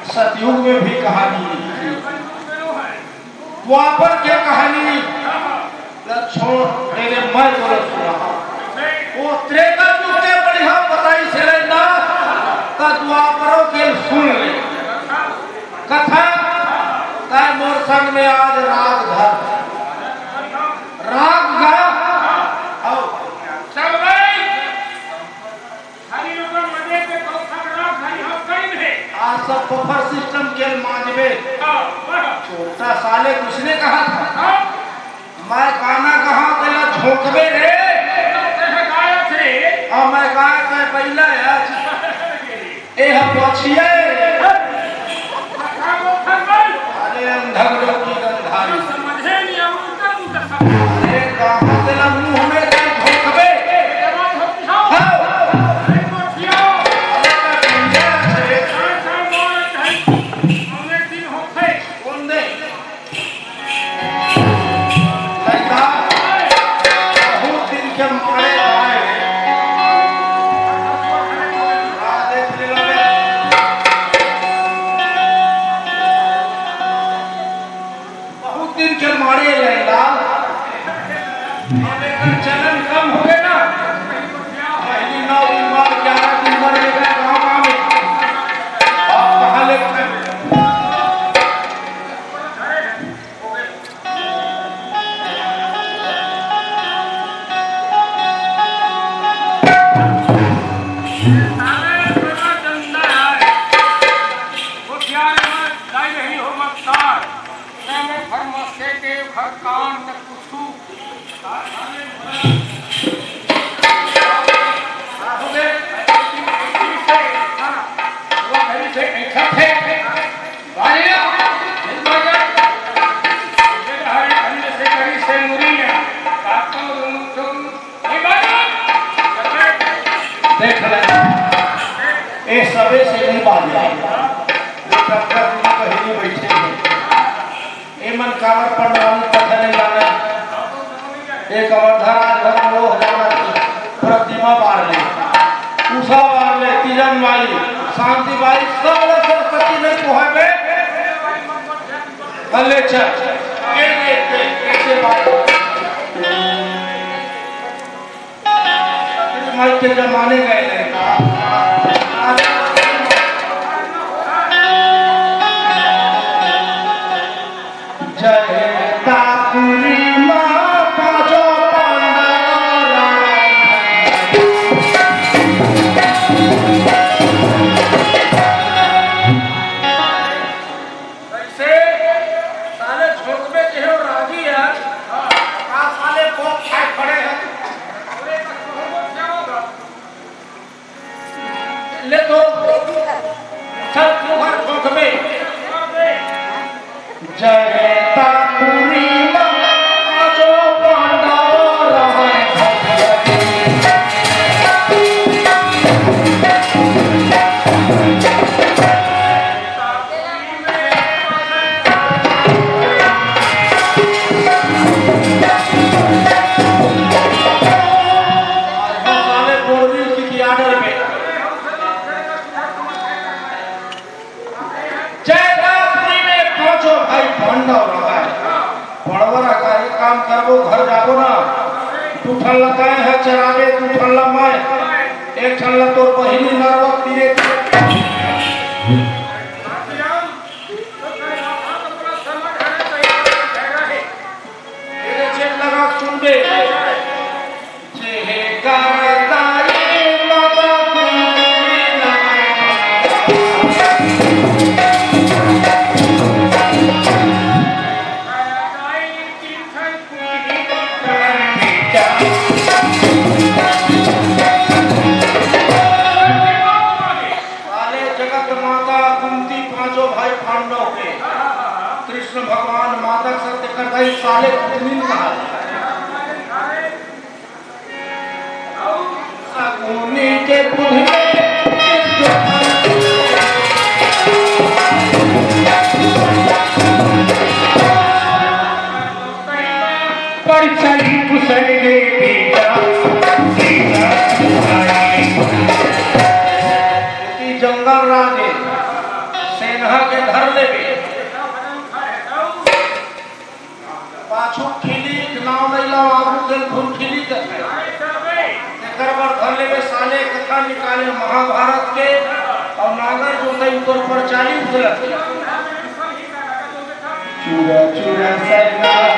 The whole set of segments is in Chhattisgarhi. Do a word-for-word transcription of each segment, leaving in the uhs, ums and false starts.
सतयुग में भी कहानी नहीं थी। द्वापर के कहानी ला छोड़, मेरे मैं बोला सुना। वो त्रेता युग के बढ़िया बताई से लेना, त द्वापरों के सुन ले। कथा, तै मोर संग में आज राग धर। राग गा, और चल भाई। हरी लोगन मजे के कौशल राग हरी हम करीब है। आज सब बफर सिस्टम के मांजबे। हाँ, वाह। छोटा साले कुछ ने कहा था। हाँ। मैं गाना कहाँ तेला झोंकबे रे। तेरे गायक रे। हाँ, मैं गायक है पहला है। ए ह पछिया रे। अरे अंधक लोग की गंधारी। समझे नहीं, हम उनका मुंह का समझ। अरे कहाँ तेला मुंह में कहीं झोंकबे? हाँ। अरे पछिया। अरे कन्या रे। चार साल बाद है। हमने दिन होते। कौन दे? लइका बहुत दिन के मारे आए। आ, देख ले ला रे। बहुत दिन के मारे लइका। अब एकर चलन कम हो गए ना। पहली नौ दिन बाद, ग्यारह दिन बाद लेकर गाँव गाँव में। अब कहाँ लेकर सारे बड़ा डंडा है। वो प्यार में लाई नहीं हो मक्कार। मैं भर मस्ते के भर कान तक कुछू। देख ले, ए सबे से नहीं बाजे। ये टक्कर में कहीं नहीं बैठे हैं। ए मन कावर पंडवानी कथा नहीं जाना। एक अमरधरा घर में लोह जाना, प्रतिमा बार ले, उषा बार ले, तीजन वाली, शांति बाई, सब सरस्वती में कोहे में। ले चल। ये, ये, ये, ये, ये बात। माई के जमाने गए नहीं। जय तापुरी माँ पाँचों पांडव। कैसे? साले झोंक में के हो राजी है। का साले कोक खाए खड़े हैं? ले तो। चल, तू हर झोंक में। जय तापुरी माँ जो पांडव रहे। साले बोर्डिंग की ऑर्डर में। जयदासपुरी में पांचों भाई पांडव रहा है। बड़वरा का एक काम करबो, घर जाबो ना, दू ठन ला तैं ह चराबे, दू ठन ला मैं, एक ठन ला तोर बहिनी नरवा तीरे। तेरे चेत लगा सुनबे। साले जगत माता कुंती पांचों भाई पांडव के कृष्ण भगवान माता के साथ एकर दाई साले कुटनीन कहा। सकुनी के बुद्धि में परिचय कुशल दे बेटा, बेटा तुम्हारी। जंगल राजे, सेनहा के धर लेबे। पाछू खिली, नाव नइ लाव, आगू के फूल खिली देखे। तेकर बर धर लेबे साले, कथा निकाले महाभारत के, अउ नांगर जोतई ऊपर पर चाली उतरत के। चूरा चूरा सरना।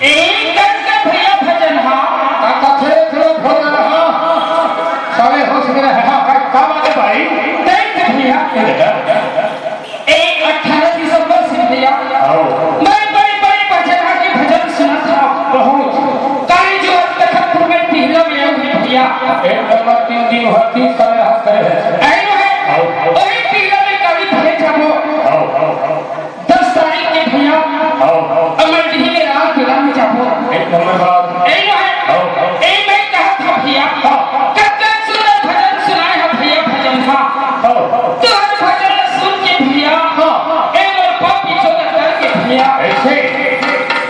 एक करके भैया भजन हा। का कथे रे तेरा भजन हा? साले होश में रहे हा, का, का बात है भाई? देख भैया, एक अठारह दिसंबर से भैया, आओ। मैं बड़े बड़े भजन हा के भजन सुनत हा। बहुत। काहे जो आज तक मैं टीला में आऊँ भैया। एक नंबर तीन दिन हुआ, तीन साल रहा करे है। आए नो है? आओ, आओ। वही टीला में कभी भेज जाबो। आओ, आओ, आओ। दस तारीख के भैया, आओ, आओ। अमर जी में रात बिराम जाबो। एक नंबर बात। ए नो है? आओ, आओ। ए मैं कहत हा भैया, हाँ। कतका सुंदर भजन सुनाए हा भैया, भजन हा। आओ, आओ। तुहर भजन सुन के भैया, हाँ। ए मोर पापी चोदर करके भैया। ऐसे?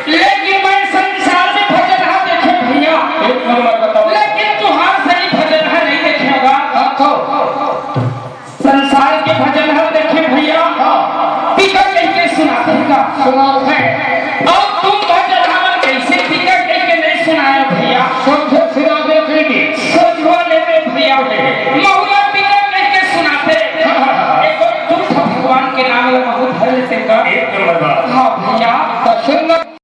लेकिन मैं संसार में भजन हा देखे भैया। एक नंबर बताओ। लेकिन तुहार सही भजन हा नहीं देखे होगा। हाँ, तो। संसार के भजन हा देखे भैया, हाँ। पीका कह के सुनाथे का। सुनाथे। अब तुम भजन हा मन कैसे पीका कह के नहीं सुनाए भैया? समझे सिरा दे देगी। सोझवा लेबे भैया। हे।